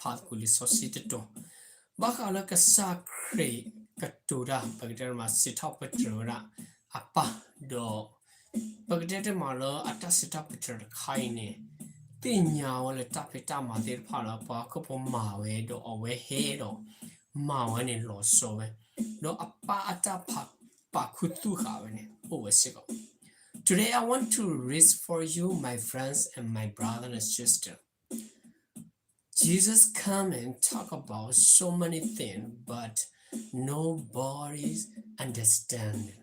ပကလဲၤကွၢ်လၢလံာ်စီဆှံတတီၤ, ဘၣ်ဃးလၢကစၢ်ခရံာ်ကတိၤတၢ် ပကတဲတမး စံးထီၣ်ပတြၢၤဝဲဒၣ်အပၢ်ဒီး ပကတဲတမးလၢအတၢ်စံးထီၣ်ပတြၢၤတခါအံၤန့ၣ် သ့ၣ်ညါဝဲလၢတၢ်ဖံးတၢ်မၤသ့ၣ်တဖၣ်လၢပှၤဟီၣ်ခိၣ်ဖိမၤဝဲဒီးအဝဲဟဲဒီး မၤဝဲန့ၣ်လီၤဆီဝဲ, ဒီးအပၢ်အတၢ်ပာ်ခူသူၣ်ဃာ်ဝဲန့ၣ် အိၣ်ဝဲစ့ၢ်ကီး. Today I want to read for you, my friends and my brother and sister. Jesus come and talk about so many things, but nobody understand it.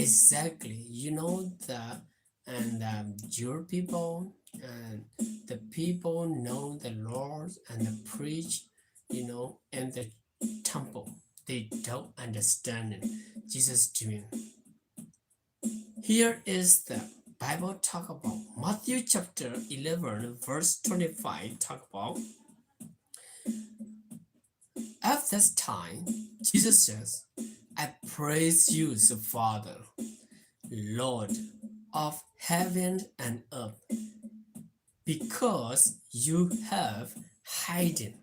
Exactly, you know that, and um, your people and the people know the Lord and the preach, you know, in the temple. They don't understand it. Jesus doing. Here is the Bible talk about Matthew chapter eleven, verse twenty-five talk about At this time, Jesus says, I praise you, the Father, Lord of heaven and earth, because you have hidden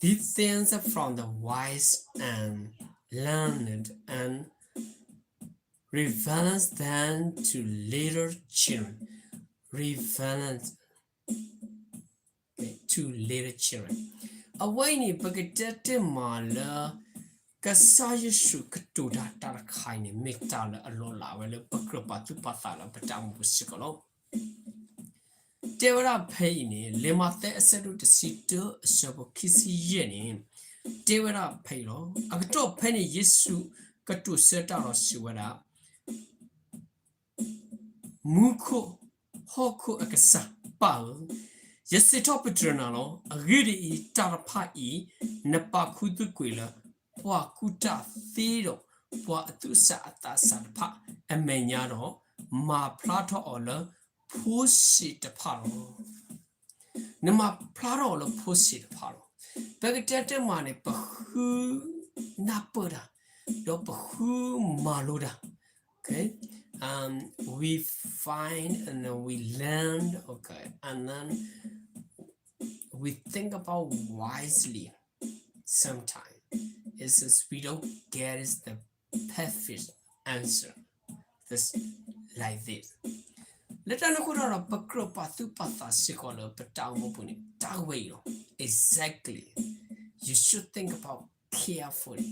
these things from the wise and learned and revealed them to little children. Revealed to little children. အဝဲအံၤန့ၣ် ပကတဲတ့ၢ်မးလၢ ကစၢ်ယ့ၣ်ၡူးကတိၤတၢ်တၢ်တခါအံၤန့ၣ် မ့ၢ်တၢ်လၢအလီၤလးဝဲလၢပကြၢးပာ်သူၣ်ပာ်သးလၢပတၢ်အိၣ်မူပူၤစ့ၢ်ကီးလီၤ. တဲဝဲဒၣ်ဖဲအံၤန့ၣ် လံာ်မးသဲအဆၢဒိၣ်တဆံတၢအဆၢဖိခံဆံယဲၢ်န့ၣ် တဲဝဲဒၣ်ဖဲအံၤလီၤ. အကတီၢ်ဖဲန့ၣ် ယ့ၣ်ၡူးကတိၤဆၢတၢ်ဒီးစံးဝဲဒၣ် မူခိၣ်ဟီၣ်ခိၣ်အကစၢ်ပၢ်ဧၢ, ယစံးထီၣ်ပတြၢၤနၤလီၤ. အဂ့ၢ်ဒ်အံၤ, တၢ်တဖၣ်အံၤ နပာ်ခူသူၣ်ကွံာ်လၢ ပှၤကူၣ်တၢ်သ့ဒီးပှၤအသူၣ်စၢ်အသးစၢ်တဖၣ်အမဲာ်ညါဒီး မၤဖျါထီၣ်အီၤလၢဖိဆံးတဖၣ်လီၤ. နမၤဖျါထီၣ်အီၤလၢဖိဆံးတဖၣ်လီၤ. ပကတဲတ့ၢ်မးန့ၣ် ပဃုနၢ်ပၢၢ်တၢ် ဒီးပဃုမၤလိတၢ် Okay. Um, we find and then we learn, okay, and then we think about wisely sometimes. It's just we don't get is the perfect answer. This like this. လၢတၢ်န့ၣ်အဃိဒီး ပကြၢးပာ်သူၣ်ပာ်သးစ့ၢ်ကီးလၢပတၢ်အိၣ်မူပူၤန့ၣ် တၢ်ဝဲအံၤလီၤ. Exactly. You should think about carefully.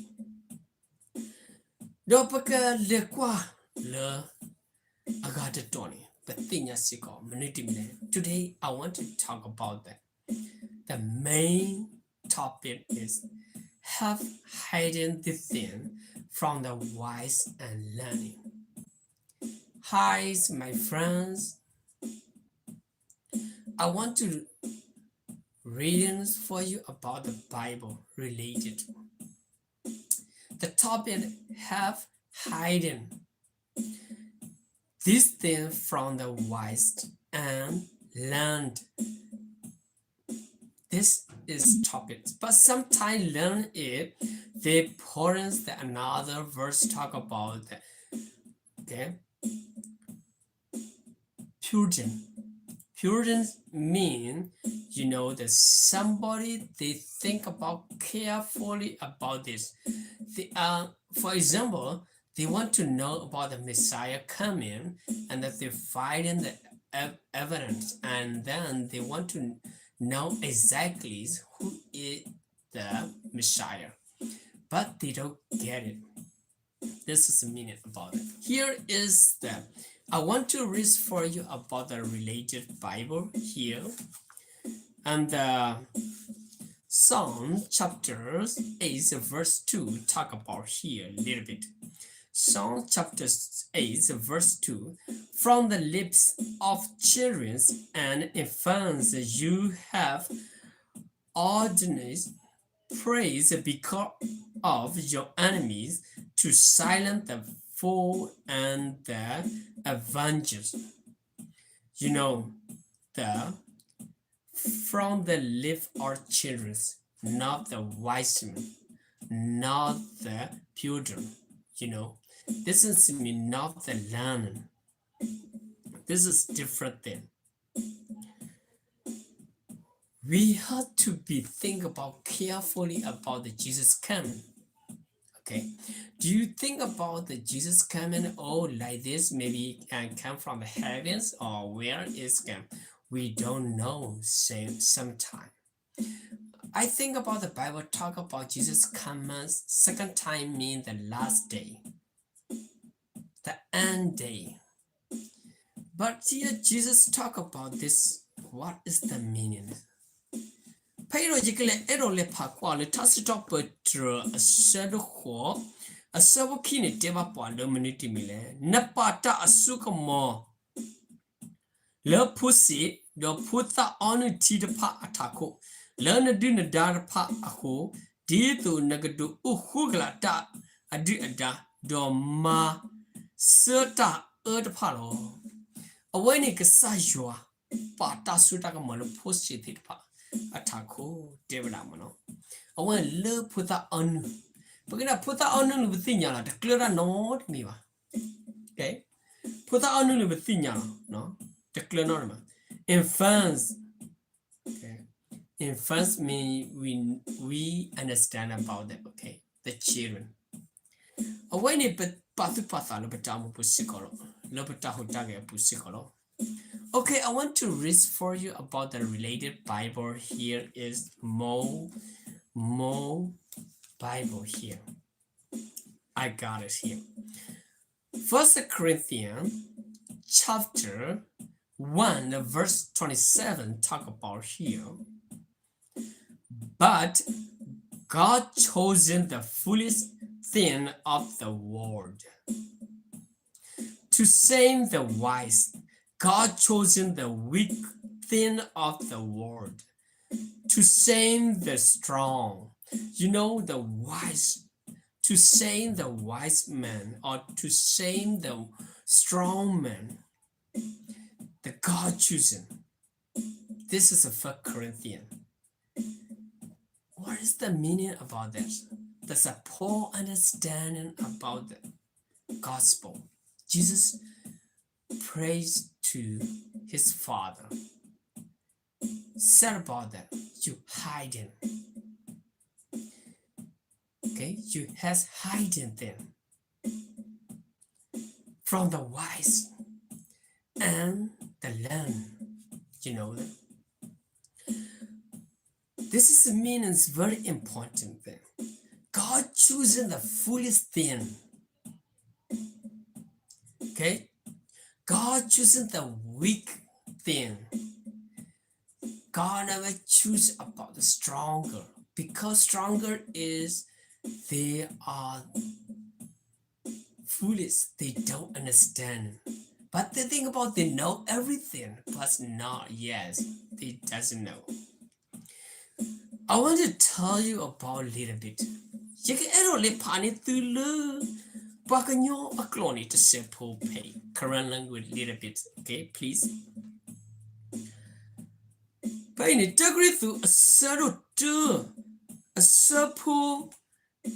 ဒီးပကလဲၤကွၢ်လၢအဂၤတတီၤန့ၣ် ပသ့ၣ်ညါစ့ၢ်ကီး မနုၤတမံၤလဲၣ်. Today I want to talk about that. The main topic is have hidden the thing from the wise and learning. Hi, my friends. I want to reading for you about the Bible related. The topic have hidden this thing from the wise and learned. This is topic, but sometimes learn it. They point the another verse talk about the, okay. Prudent. Prudent mean, you know, that somebody they think about carefully about this. They are, for example, they want to know about the Messiah coming, and that they find in the ev- evidence, and then they want to know exactly who is the Messiah, but they don't get it. This is the meaning about it. Here is the, I want to read for you about the related Bible here. And the Psalm chapter eight verse two talk about here a little bit. Psalm chapter eight verse two. From the lips of children and infants you have ordained praise because of your enemies, to silence the fool and the avengers. You know, the from the lips of children, not the wise men, not the prudent. You know, this is me, not the learning. This is different thing. We have to be think about carefully about the Jesus coming. Okay. Do you think about the Jesus coming? Oh, like this, maybe can come from the heavens or where is come? We don't know. Same sometime. I think about the Bible talk about Jesus coming. Second time mean the last day, the end day. But here Jesus talk about this. What is the meaning? ဖဲအံၤဒီးယကလဲၤအဲၣ်ဒိးလဲၤဖးကွၢ်လၢထါစံးထီၣ်ပတြၢၤအဆၢဒိၣ်ဃိး, အဆၢဖိခံန့ၣ် တဲဘၣ်ပှၤလၢမနုၤတမံၤလဲၣ်, နပာ်တၢ်အစိကမီၤ လၢဖိစ့ၣ်, ဒီးဖိသၣ်အီနုၢ်ထံတဖၣ်အထးခိၣ်, လၢနဒုၣ်နဒါတဖၣ်အဃိ, ဒ်သိးနကဒုးအိၣ်ဃိကလာ်တၢ်အဒုၣ်အဒါ, ဒီးမၤစၢၤတၢ်အၢတဖၣ်လီၤ. အဝဲန့ၣ်ကစၢ်ယွၤ ပာ်တၢ်စိတၢ်ကမီၤလၢဖိစ့ၣ်သ့ၣ်တဖၣ်အထးခိၣ် တဲဝဲဒၣ်မ့ၢ်နီၤ. အဝဲလၢဖိသၣ်အီနုၢ်, ပကဒၣ်ဖိသၣ်အီနုၢ်န့ၣ် ပသ့ၣ်ညါလီၤ, တကျၢၤတၢ်နီတမံၤဘၣ်. ဖိသၣ်အီနုၢ်န့ၣ် ပသ့ၣ်ညါလီၤ, တကျၢၤနီတမံၤ. Infants, okay. Infants mean we, we understand about them, okay? The children. အဝဲန့ၣ် ပပာ်သူၣ်ပာ်သးလၢပတၢ်အိၣ်မူပူၤစ့ၢ်ကီးလီၤ, လၢပတၢ်ဟူးတၢ်ဂဲၤအပူၤစ့ၢ်ကီးလီၤ. Okay, I want to read for you about the related Bible. Here is more, more Bible here. I got it here. First Corinthians chapter one, the verse twenty-seven talk about here. But God chosen the foolish thing of the world to shame the wise. God chosen the weak thing of the world to shame the strong. You know, the wise, to shame the wise man or to shame the strong man. The God chosen. This is a First Corinthians. What is the meaning about that? There's a poor understanding about the gospel. Jesus prays to his Father. Said about that, you hiding. Okay, you has hiding them from the wise and the learn. You know that. This is the meaning is very important thing. God choosing the foolish thing. Okay? God choosing the weak thing. God never choose about the stronger, because stronger is they are foolish, they don't understand. But they think about they know everything, but not, yes, they doesn't know. I want to tell you about little bit. ယကအဲၣ်ဒိးလဲၤဖးန့ၢ်သုလၢ ပှၤကညီအကျိာ်န့ၣ် တစဲးဖိဖဲအံၤ Karen language little bit, okay, please. ဖဲအံၤန့ၣ် တၢကရံၣ်သူး အဆၢဒိၣ်တၢ အဆၢဖိ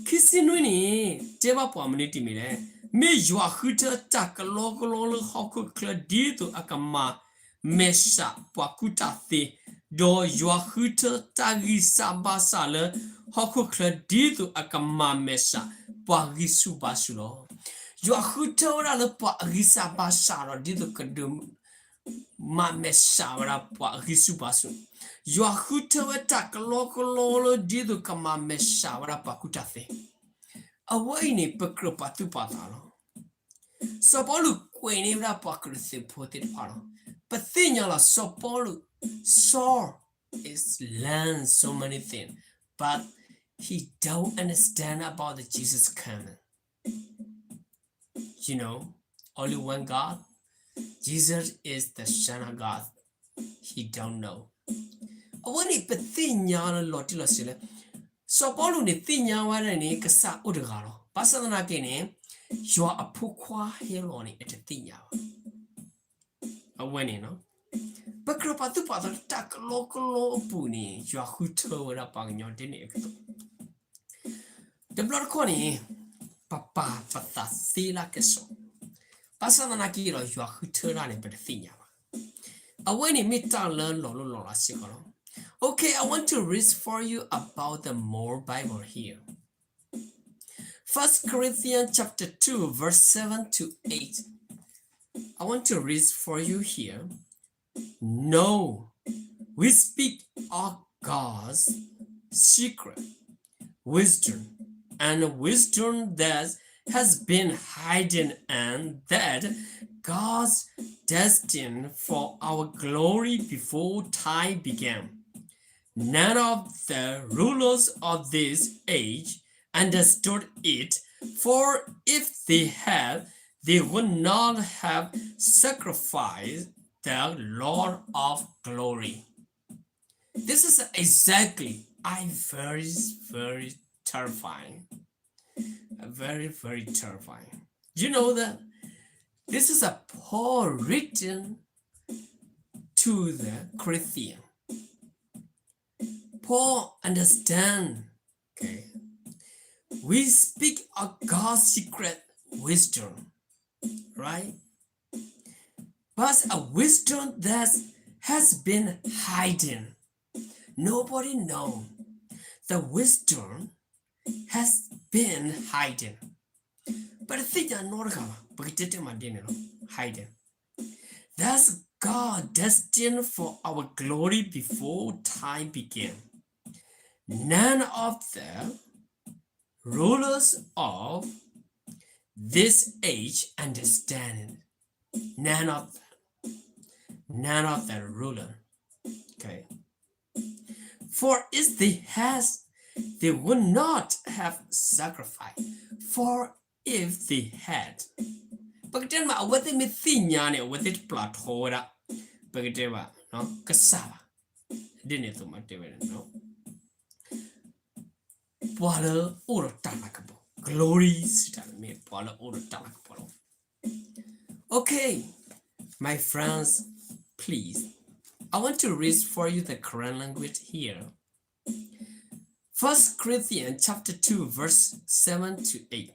ခံဆံနွံန့ၣ် တဲဘၣ်ပှၤမနုၤတမံၤလဲၣ်, မ့ၢ်ယွၤဃုထၢတၢ်ကလီကလီလၢဟီၣ်ခိၣ်ချၢ ဒ်သိးအကမၤမဲာ်ဆှးပှၤကူၣ်တၢ်သ့, ဒီးယွၤဃုထၢတၢ်ဂံၢ်စၢ်ဘါစၢ်လၢဟီၣ်ခိၣ်ချၢ ဒ်သိးအကမၤမဲာ်ဆှးပှၤဂံၢ်ဆူၣ်ဘါဆူၣ်လီၤ. ယွၤဃုထၢဝဲဒၣ်လၢပှၤအဂံၢ်စၢ်ဘါစၢ်ဒီး ဒ်သိးကဒုး မၤမဲာ်ဆှးဝဲဒၣ်ပှၤအဂံၢ်ဆူၣ်ဘါဆူၣ်, ယွၤဃုထၢဝဲတၢ်ကလီကလီလၢ ဒ်သိးကမၤမဲာ်ဆှးဝဲဒၣ်ပှၤကူၣ်တၢ်သ့. အဝဲအံၤန့ၣ် ပကြၢးပာ်သူၣ်ပာ်သးလီၤ. စီၤပီလူးကွဲးန့ၢ်ဝဲဒၣ်ပှၤကရံၣ်သူးဖိသ့ၣ်တဖၣ်လီၤ. ပသ့ၣ်ညါလီၤ စီၤပီလူး Saul is learn so many things, but he don't understand about the Jesus coming. You know, only one God. Jesus is the Son of God. He don't know. အဝဲန့ၣ် ပသ့ၣ်ညါလီၤတံၢ်လီၤဆဲးလၢ စီၤပီလူးန့ၣ် သ့ၣ်ညါဝဲဒၣ်န့ၣ် ကစၢ်အိၣ်တဂၤလီၤ. ဘၣ်ဆၣ်သနာ်က့န့ၣ် ယွၤအဖိခွါဟဲလီၤန့ၣ် အတသ့ၣ်ညါဘၣ်. အဝဲန့ၣ် ပကြၢးပာ်သူၣ်ပာ်သးလၢတၢ်ကလီကလီအပူၤန့ၣ် ယွၤဃုထၢဝဲဒၣ်ပှၤကညီဒ်န့ၣ်အသိး တဘျီတခီၣ်န့ၣ် ပပာ်ပသးသ့လၢကစီၣ်, ဘၣ်ဆၣ်သနာ်က့ဒီး ယွၤဃုထၢတၢ်န့ၣ် ပတသ့ၣ်ညါဘၣ်. အဝဲန့ၣ်မ့ၢ်တၢ်လၢလီၤလိၢ်လီၤလးစ့ၢ်ကီးလီၤ. Okay, I want to read for you about the more Bible here. First Corinthians chapter two, verse seven to eight. I want to read for you here. No, we speak of God's secret wisdom, and wisdom that has been hidden and that God's destined for our glory before time began. None of the rulers of this age understood it, for if they had, they would not have sacrificed the Lord of glory. This is exactly, I very, very terrifying. Very, very terrifying. You know that this is a Paul written to the Corinthian. Paul understand, okay, we speak of God's secret wisdom, right? But a wisdom that has been hidden. Nobody know. The wisdom has been hidden. ပတသ့ၣ်ညါနီတဂၤဘၣ်, ပကတဲတဲမးဒ်န့ၣ်လီၤ, hidden. That's God destined for our glory before time began. None of the rulers of this age understand it. None of them. None of the ruler. Okay. For if they had, they would not have sacrificed. For if they had. ပကတဲမး အဝဲသ့ၣ်မ့ၢ်သ့ၣ်ညါန့ၣ် အဝဲသ့ၣ်တပျၢ်ထီဝဲဒၣ်, ပကတဲဘၣ်, ကစၢ်ဘၣ်. ဒ်န့ၣ်အသိးမးတဲဝဲဒၣ် ပှၤလၢအိၣ်ဒီးတၢ်လၤကပီၤ, glory စံးတၢ်န့ၣ်မ့ၢ်ပှၤလၢအိၣ်ဒီးတၢ်လၤကပီၤလီၤ. Okay, my friends, please, I want to read for you the Karen language here. First Corinthians chapter two, verse seven to eight.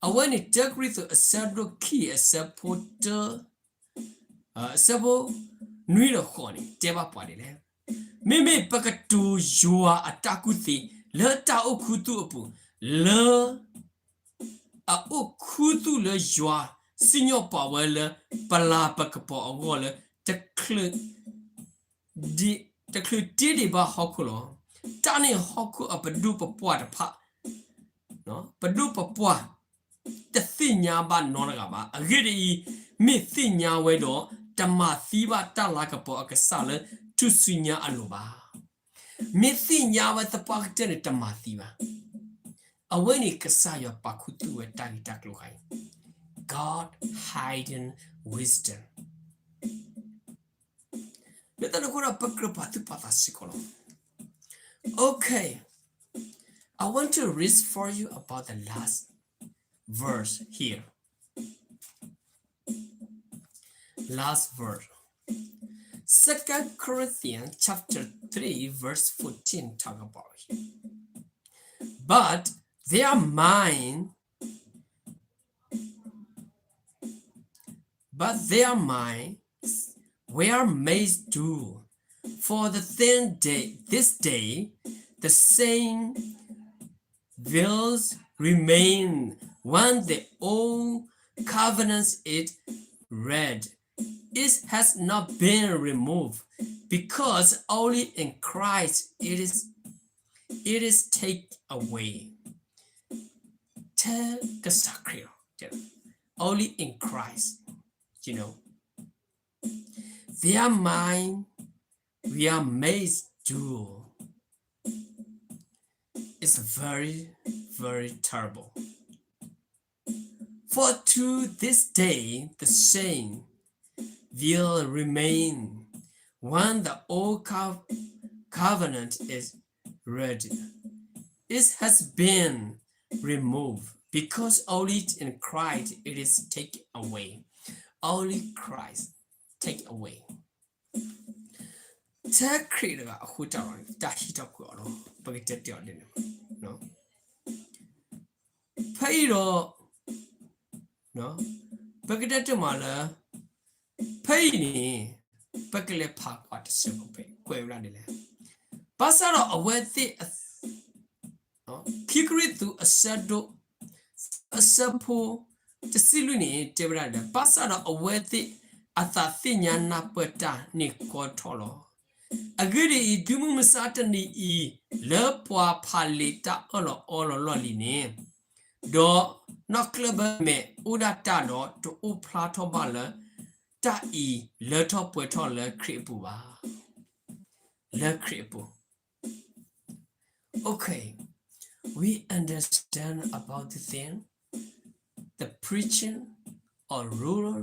အဝဲန့ၣ် တၢကရံၣ်သူး အဆၢဒိၣ်ခံ အဆၢဖိတၢ အဆၢဖိနွံဒီးဃိးန့ၣ် တဲဘၣ်ပှၤဒ်လဲၣ်. မ့မ့ၢ်ပကတိၤယွၤအတၢ်ကူၣ်သ့ လၢတၢ်အိၣ်ခူသူၣ်အပူၤ, လၢ အအိၣ်ခူသူၣ်လၢယွၤ စံၣ်ညီၣ်ပာ်ဝဲလၢ ပလၤပကပီၤအဂီၢ်လၢ တချုးတ့ဒံးဘၣ်ဟီၣ်ခိၣ်လီၤ. တၢ်န့ၣ်ဟီၣ်ခိၣ်အပဒိၣ်ပပှၢ်တဖၣ်, ပဒိၣ်ပပှၢ် တသ့ၣ်ညါဘၣ်နီတဂၤဘၣ်. အဂ့ၢ်ဒ်အံၤ, မ့ၢ်သ့ၣ်ညါဝဲဒီး တမၤသံဘၣ်တၢ်လၤကပီၤအကစၢ်လၢ ထူၣ်စုညါအလိၤဘၣ်. မ့ၢ်သ့ၣ်ညါဝဲသပှၢ်ကတၢၢ်န့ၣ် တမၤသံဘၣ်. အဝဲန့ၣ်ကစၢ်ယွၤပာ်ခူသူၣ်ဝဲတၢ်ဂ့ၢ်တၢ်ကျိၤဃါအံၤ, God hidden wisdom. လၢတၢ်န့ၣ်အဃိဒီး ပကြၢးပာ်သူၣ်ပာ်သးစ့ၢ်ကီးလီၤ. Okay, I want to read for you about the last verse here. Last verse. Second Corinthians chapter three, verse fourteen talk about here. But their mind, but their minds were made dull. For the same day, this day, the same will remain when the old covenant is read. It has not been removed, because only in Christ it is, it is take away. ထဲကစၢ်ခရံာ်လီၤ. Only in Christ, you know. Their mind were made dull. It's very, very terrible. For to this day the same will remain when the old cov-, covenant is read. It has been removed because only in Christ it is taken away. Only Christ take away. ထဲခရံာ်တဂၤအဃိတၢ်လီၤန့ၣ် တၢ်ဟံးထီၣ်ကွံာ်အီၤလီၤ. ပကတဲတဲအီၤဒ်န့ၣ်, ဖဲအံၤဒီး ပကတဲတဲမးလၢ ဖဲအံၤန့ၣ် ပကလဲၤဖးကွၢ်တစဲးဖိဖဲ ကွဲးဝဲဒၣ်ဒ်လဲၣ်. ဘၣ်ဆၣ်ဒီးအဝဲသ့ၣ် ခံကရံၣ်သူး အဆၢဒိၣ် အဆၢဖိ တဆံလွံၢ်န့ၣ် တဲဝဲဒၣ်ဒီး ဘၣ်ဆၣ်ဒီးအဝဲသ့ၣ်အသးသ့ၣ်ညါနၢ်ပၢၢ်တၢ်န့ၣ်ကီထီၣ်လီၤ. အဂ့ၢ်ဒ်အံၤ, ဒုးမုၢ်မဆါတနံၤအံၤ လၢပှၤဖးလံာ်တၢ်အၢၣ်လီၤအီလီၤလီၢ်လံၤန့ၣ်, ဒီးနီၢ်ကျၢၢ်ဘၢမဲာ်အိၣ်ဒၣ်တၢ်ဒီး တအိၣ်ဖျါထီၣ်ဘၣ်လၢ တၢ်အံၤလၢထီၣ်ပှဲၤထီၣ်လၢခရံာ်အပူၤဘၣ်. လၢခရံာ်အပူၤ. Okay, we understand about the thing. The preaching or ruler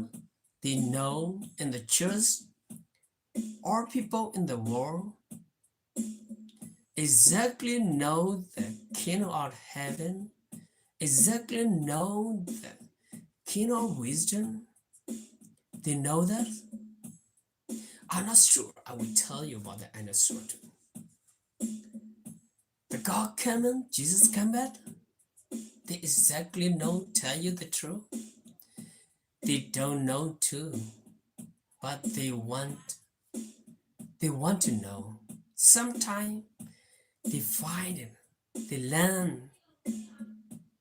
they know in the church, all people in the world exactly know the kingdom of heaven, exactly know the kingdom of wisdom. They know that. I'm not sure. I will tell you about the answer too. The God coming, Jesus come back. They exactly know, tell you the truth. They don't know too, but they want, they want to know. Sometimes they find it, they learn,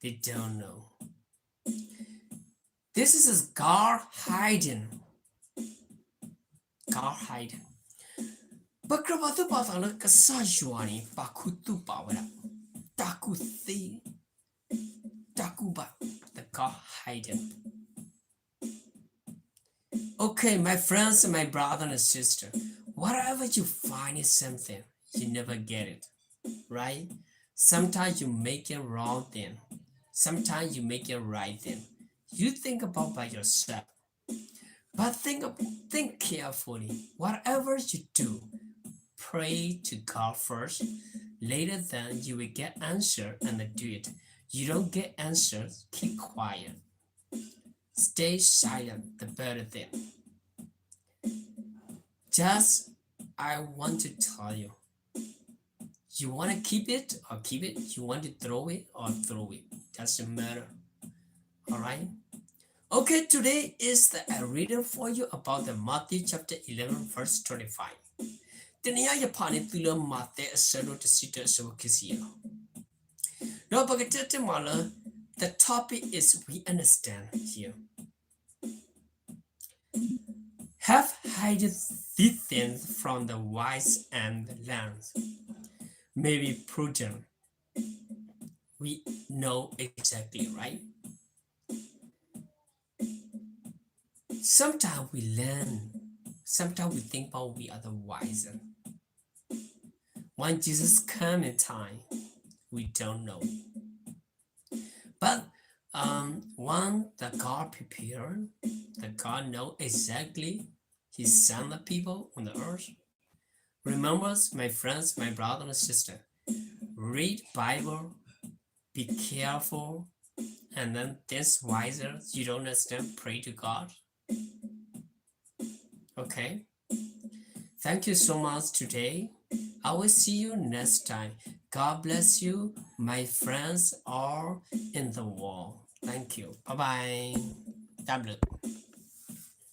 they don't know. This is God hiding. God hiding. ပကြၢးပာ်သူၣ်ပာ်သးလၢကစၢ်ယွၤန့ၣ် ပာ်ခူသူၣ်ပာ်ဝဲဒၣ် တၢ်ကူၣ်သ့, တၢ်ကူၣ်ဘၣ်, the God hiding. Okay, my friends and my brother and sister, whatever you find is something, you never get it, right? Sometimes you make it wrong thing. Sometimes you make it right thing. You think about by yourself. But think, think carefully. Whatever you do, pray to God first. Later then you will get answer and do it. You don't get answers, keep quiet. Stay silent, the better thing. Just, I want to tell you, you want to keep it or keep it, you want to throw it or throw it, doesn't matter. All right. Okay, today is the a reading for you about the Matthew chapter eleven, verse twenty-five. တနံၤအံၤ ယဖးန့ၢ်သုလၢမးသဲအဆၢဒိၣ်တဆံတၢ အဆၢဖိခံဆံယဲၢ်လီၤ. ဒီးပကတဲတ့ၢ်မးလၢ the topic is we understand here. Have hidden these things from the wise and the learned. May be prudent. We know exactly, right? Sometimes we learn, sometimes we think about we are the wiser. When Jesus come in time, we don't know. But um, when the God prepare, the God know exactly He send the people on the earth. Remember, my friends, my brother and sister, read Bible, be careful, and then this wiser, you don't understand, pray to God. Okay. Thank you so much today. I will see you next time. God bless you, my friends all in the world. Thank you. Bye bye. တၢ်ဘျုး